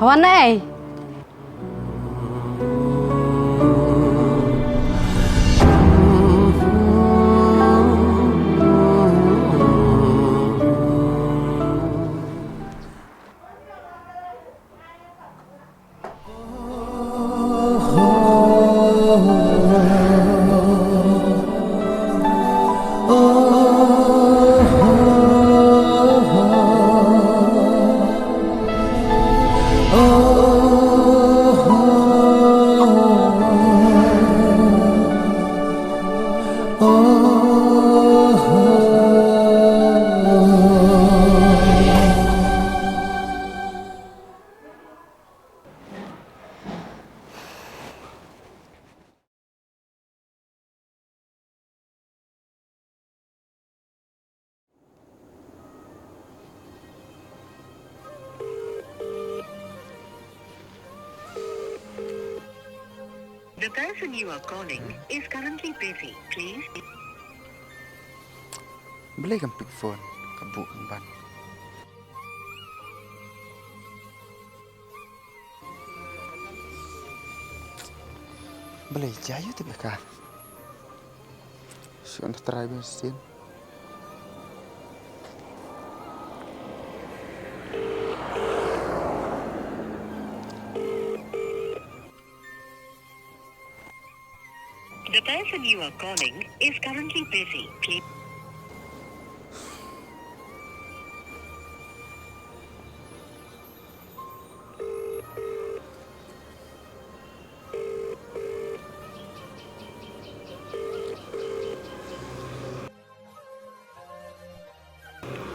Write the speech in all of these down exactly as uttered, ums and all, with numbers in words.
Wan ei. The person you are calling is currently busy. Please. Balei kam pick phone, ka buh ban. Balei jia ïa u te beka. Shu nang try ban sien. The person you are calling is currently busy. Please.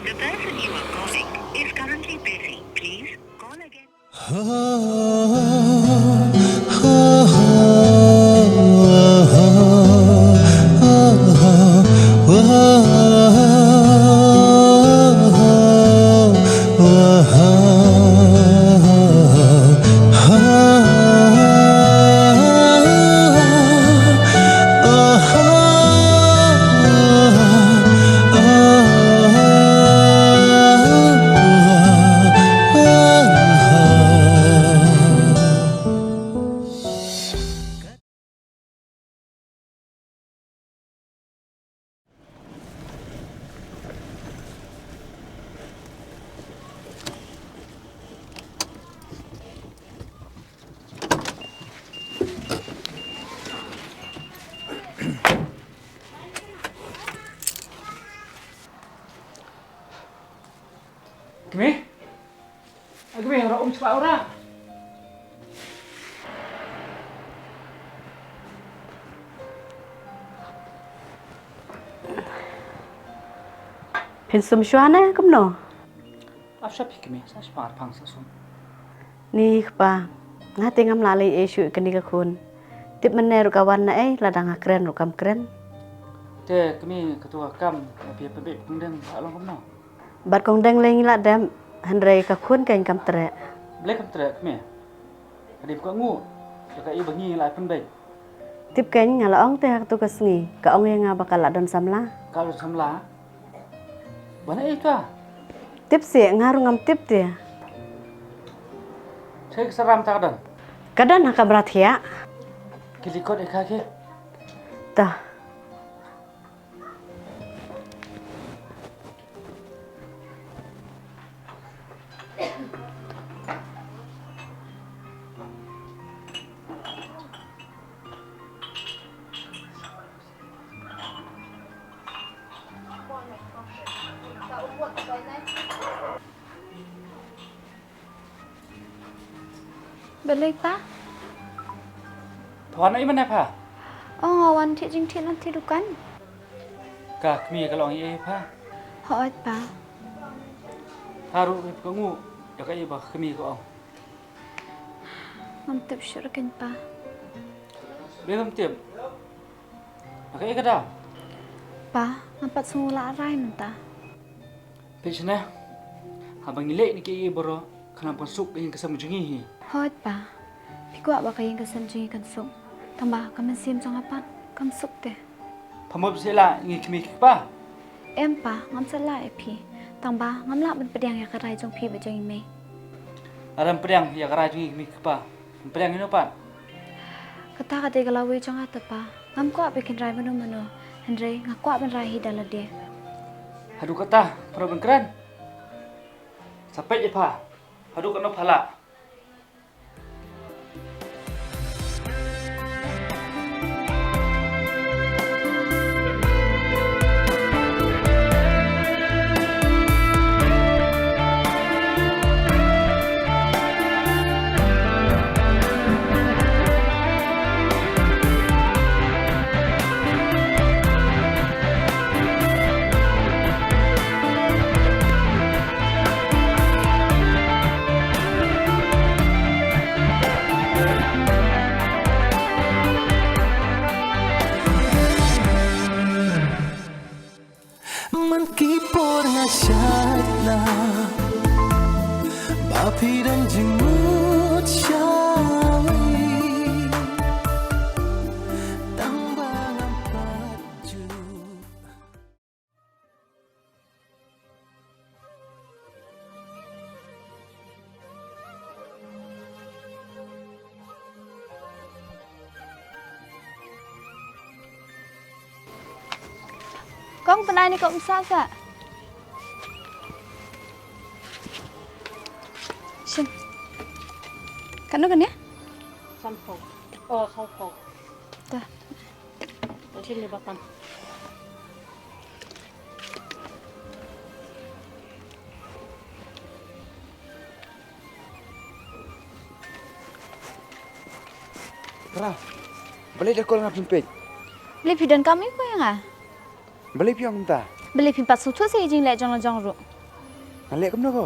The person you are calling is currently busy. Please call again. Kmie? A kmie, ora um chwa ora. Phin sum shuwa ne kumno? Ap sha phi kmie, sa shipang arpang sa sum. Ni kpa, nga te ngam lah leh issue kane ka khun. Tip mynne ruh ka wan na ei, lada nga kren ruh kam kren. Te kmie, kato ka kam, phi pynbeit pynbeit ba long kumno? Bad kong deng lei ngi la dem, hynrei ka khun kein kam treh. Balei kam treh kmie? Ka dei ba ka nguh ïa kaei ba ngi la pynbeit. Tip kein nga la ong te ha kato ka sngi, ka ong ïa nga ba ka la don samla. Ka la don samla? Ba na ei ta? Tip seh, nga ruh ngam tip te. Te ka Saram ta ka don? Ka don ha kamra thiah. Ki leit kot ïa ka ki. Ta. Balei pa? Pha wan ei mynne pha? Oh, nga wan thied jingthied na thied dukan. Ka kmie ka la ong ei pha? Hooid pa. Pha ruh phi ka nguh ïa kaei ba ka kmie ka ong? Ngam tip shuh ruh kein pa. Balei ngam tip? Ïa kaei ka daw? Pa, ngam pat sngew lah rai mynta. Peit shane, haba ngi leh ïa kiei kiei baroh, kan ym pynsuk ka ïing ka sem jong ngi hi. Hooid pa, phi kwah ba ka ïing ka sem jong ngi kan suk. Tangba ka mynsiem jong nga pat kam suk te. Pha mut ba seh lah ïa ngi kmie ki kpa? Em pa, ngam seh lah ïa phi. Tangba ngam lah ban pdiang ïa ka rai jong phi bad jong i mei. Lada ym pdiang ïa ka rai jong ngi kmie kpa, ym pdiang ïano pat. Kata ka dei ka lawei jong nga te pa. Ngam kwah ba kin rai mano mano. Hynrei nga kwah ban rai hi da lade. Haduh kata phi ruh ban kren? Sa peit ïa pha. Haduh katno pha lah? Man ki por nga shait na ba phi dang jingmut shawi. Tang ba ngam pat ju. Kong, pynai ni kong, sa sa. Shin. Katno kane? Sanphew. Oh, sanphew. Ta. Shin ni batang. Ra. Balei da call nga phim pick? Balei phi don kam ïa nga? Balei phi ong kumta? Balei phim pat sngewthuh sa ïa jingleh jong la jong ruh? Nga leh kumno ko?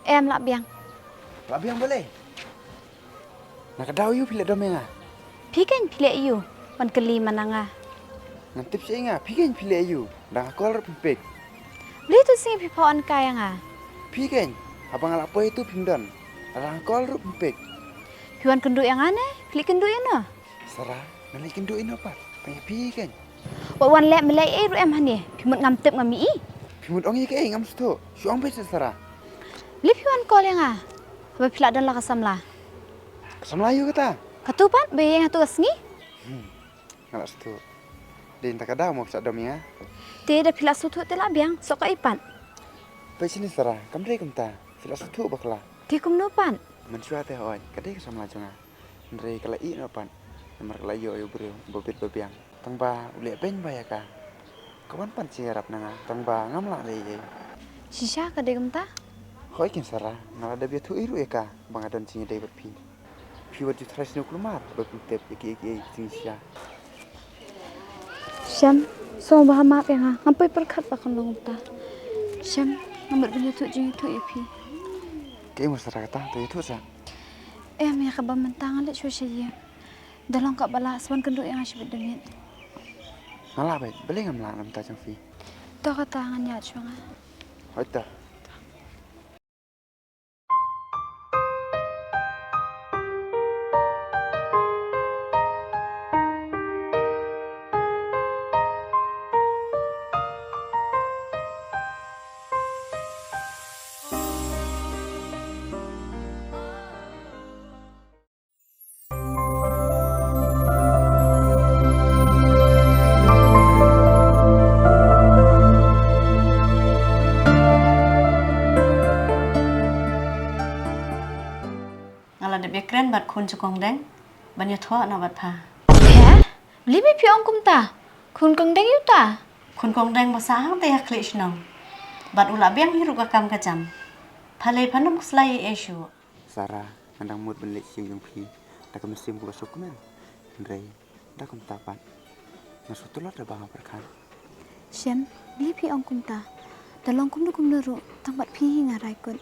Em lah biang. Lah biang balei? Na ka daw ïu phi leh dom ïa nga. Phi kein phi leh ïu wan kylli man na nga. Ngan tip sha ïa nga, phi kein phi leh ïu. Da nga call ruh phim pick. Balei tu sngi phi pha wan kai ïa nga? Phi kein, haba nga la poi tu phim don. Da nga call ruh phim pick. Phi wan kynduh ïa nga ne phi leh kynduh ïa no? Sara, nga leh kynduh ïa no pat? Tang ïa phi kein. Wat wan leh me leh ei ruh em hangne. Phi mut ngam tip ngam ïohi. Phi mut ong ïa kaei ngam sngewthuh. Shu ong beit Sara. Balei phi wan call ïa nga haba phi la don la ka samla? Ka samla ïu kata? Katu pat ba ïeng hatu ka sngi? Hmm. Nga la sngewthuh. Dei mynta ka daw mo phi sa dom ïa nga? Te da phi la sngewthuh te lah biang, soh kaei pat? Peit shane Sara, kam dei kumta. Phi la sngewthuh bakla. Te kumno pat? Mynshuwa te hooid ka dei ka samla jong nga. Hynrei ka la ïeh noh pat. Namar ka la ïoh ïa u briew ba bit ba biang. Tang ba u leh beiñ bha ïa ka. Ka wan pat sha ïarap na nga tang ba ngam lah leh ei ei. Shisha ka dei kumta? Hooid keiñ Sara, nga la dep ïathuh ei ruh ïa ka ba nga don jingïadei bad phi. Phi wat ju tharai sniew kulmar ba phim tip ïa kiei kiei ki jingshisha. Shem, sngewbha map ïa nga, ngam poi pyrkhat ba kan long kumta. Shem, nga mut ban ïathuh jingïathuh ïa phi. Kaei mo Sara kata, to ïathuh sa. Em, ïa kaba mynta nga leit shuwa sha ïing. Da long kaba lah sa wan kynduh ïa nga shibit da miet. Nga lah beit, balei ngam lah na bynta jong phi? To kata ngan ïaid shuwa nga. Hooid to. Nga la dep ïakren bad khun jong Kong Deng ban ïathoh noh bad pha. He? Balei phi ong kumta? Khun Kong Deng ïa uta? Khun Kong Deng ba sah hangta ha khlieh shnong. Bad u la biang hi ruh ka kam ka jam. Pha lei phan ym khuslai ei ei shuh. Sara, nga dang mut ban leit sha ïing jong phi da ka mynsiem kaba sngewkmen. Hynrei da kumta pat nga sngewtlot da ba nga pyrkhat. Shem, balei phi ong kumta? Da long kumno kumno ruh tang bad phi hi nga rai kut.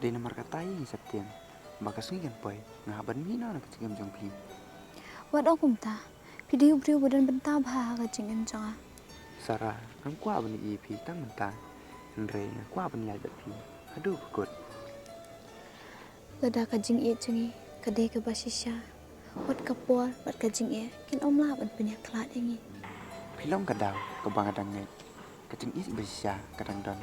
Dei namar kata ïa nga sa pdiang ba ka sngi kan poi nga hap ban mih noh na ka jingim jong phi. Wat ong kumta, phi dei u briew ba don bynta bha ha ka jingim jong nga. Sara, ngam kwah ban ïohi ïa phi tang mynta. Hynrei nga kwah ban ïaid bad phi haduh ba kut. Lada ka jingïeit jong ngi ka dei kaba shisha, wat ka por bad ka jingeh kin ym lah ban pynïakhlad ïa ngi. Phi long ka daw kaba nga dang ngeit. Ka jingïeit ba shisha ka dang don.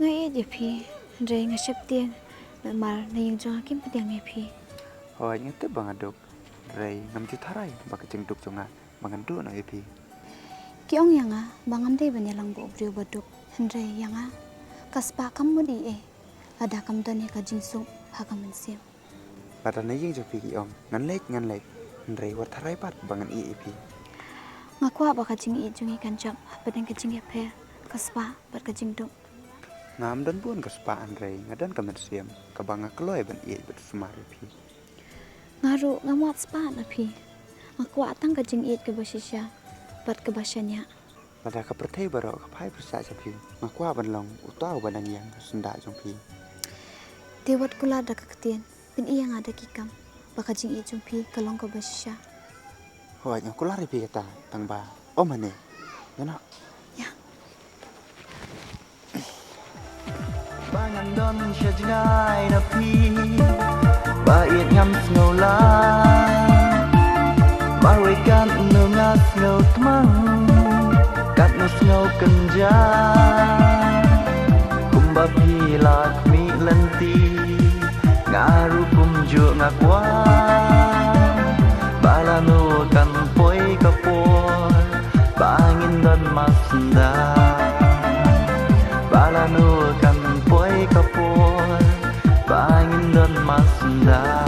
Nga ïeit ïa phi. Hynrei nga sheptieng namar na ïing jong nga kim pdiang ïa phi. Hooid, nga tip ba nga duk. Hynrei ngam ju tharai ba ka jingduk jong nga ba ngan duh noh ïa phi. Ki ong ïa nga ba ngam dei ban ïalang bad u briew ba duk. Hynrei ïa nga ka spah kam mut ei ei lada kam don ïa ka jingsuk ha ka mynsiem. Lada na ïing jong phi ki ong ngan leit, ngan leit, hynrei wat tharai pat ba ngan ïeit ïa phi. Nga kwah ba ka jingïeit jong ngi kan jop hapdeng ka jingïapher, ka spah bad ka jingduk. Ngam don bun ka spah hynrei nga don ka mynsiem kaba nga kloi ban ïeit bad sumar ïa phi. Nga ruh ngam wad spah na phi. Nga kwah tang ka jingïeit kaba shisha bad kaba shaniah. Lada ka pyrthei baroh ka phai pyrshah sha phi, nga kwah ban long uta uba dang ïeng ha syndah jong phi. Te wat kular da ka ktien, pyni ïa nga da ki kam ba ka jingïeit jong phi ka long kaba shisha. Hooid, nga kular ïa phi kata, tang ba ym hane. Ïa noh. Ïa. Ba ngan don sha jngai na phi, ba ïeit ngam sngew la. Marwei katno nga sngew tmang, katno sngew kynja. Kumba phi la khmih lynti, nga ruh kumjuh nga kwah. Ba lano kan poi ka por ba ngin don masnda. Ba lano kan poi ka por ba ngin don masnda.